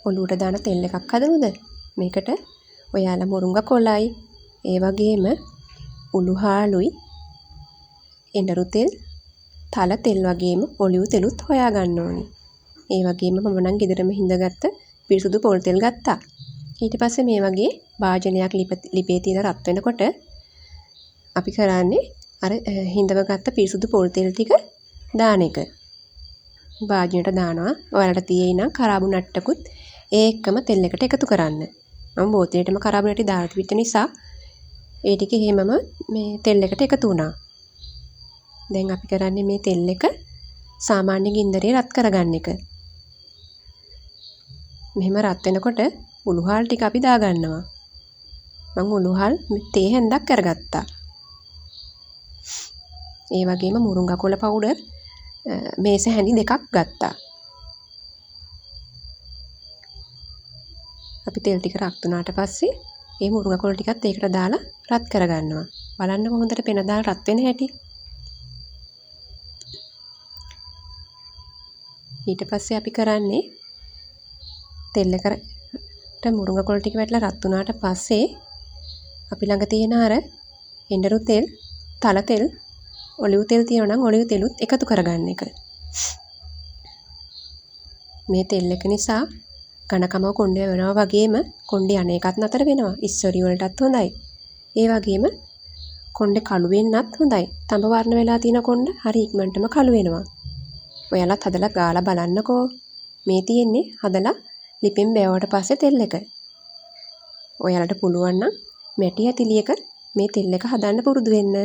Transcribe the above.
ඔලුවට දාන තෙල් එකක් හදමුද? මේකට ඔයාලා මුරුංගා කොළයි, ඒ වගේම උළුහාළුයි, එඬරු තෙල්, තල තෙල් වගේම ඔලිව් තෙලුත් හොයාගන්න ඕනි. ඒ වගේම මම නම් ගෙදරම හිඳගත්ත පිරිසුදු පොල් තෙල් ගත්තා. ඊට පස්සේ මේ වගේ භාජනයක් ලිපේ තියලා රත් වෙනකොට අපි කරන්නේ අර හිඳව ගත්ත පිරිසුදු පොල් තෙල් ටික දාන එක. භාජනයට දානවා. ඔයාලට තියෙයි නම් කරාබු නට්ටකුත් ඒ එක්කම තෙල් එකට එකතු කරන්න. මම බෝතලේටම කරාබු නැටි දාලා තිබිච්ච නිසා ඒ ටික එහෙමම මේ තෙල් එකට එකතු වුණා. දැන් අපි කරන්නේ මේ තෙල් එක සාමාන්‍ය ගින්දරේ රත් කරගන්න එක. මෙහෙම රත් වෙනකොට උළුහාල් ටික අපි දාගන්නවා. මං උළුහාල් තේ හැන්දක් අරගත්තා. ඒ වගේම මුරුංගා කොළ පවුඩර් මේස හැඳි දෙකක් ගත්තා. අපි තෙල් ටික රත් වුණාට පස්සේ ඒ මුරුංගා කොළ ටිකත් ඒකට දාලා රත් කරගන්නවා. බලන්නකො හොඳට පෙන දාලා රත් වෙන හැටි. ඊට පස්සේ අපි කරන්නේ තෙල් එකට මුරුංගා කොළ ටික වැටලා රත් වුණාට පස්සේ අපි ළඟ තියෙන අර එඬරු තෙල්, තල තෙල්, ඔලිව් තෙල් තියෙනවා නම් ඔලිව් තෙලුත් එකතු කරගන්න එක. මේ තෙල් එක නිසා ඝනකමව කොණ්ඩේ වෙනවා වගේම කොණ්ඩේ අන එකත් නතර වෙනවා. ඉස්සරි වලටත් හොඳයි. ඒ වගේම කොණ්ඩේ කළු වෙන්නත් හොඳයි. තඹ වර්ණ වෙලා තියෙන කොණ්ඩ හරි ඉක්මනටම කළු වෙනවා. ඔයාලත් හදලා ගාලා බලන්නකෝ. මේ තියෙන්නේ හදලා ලිපෙන් බෑවට පස්සේ තෙල් එක. ඔයාලට පුළුවන් නම් මැටි ඇතිලියක මේ තෙල් එක හදන්න පුරුදු වෙන්න.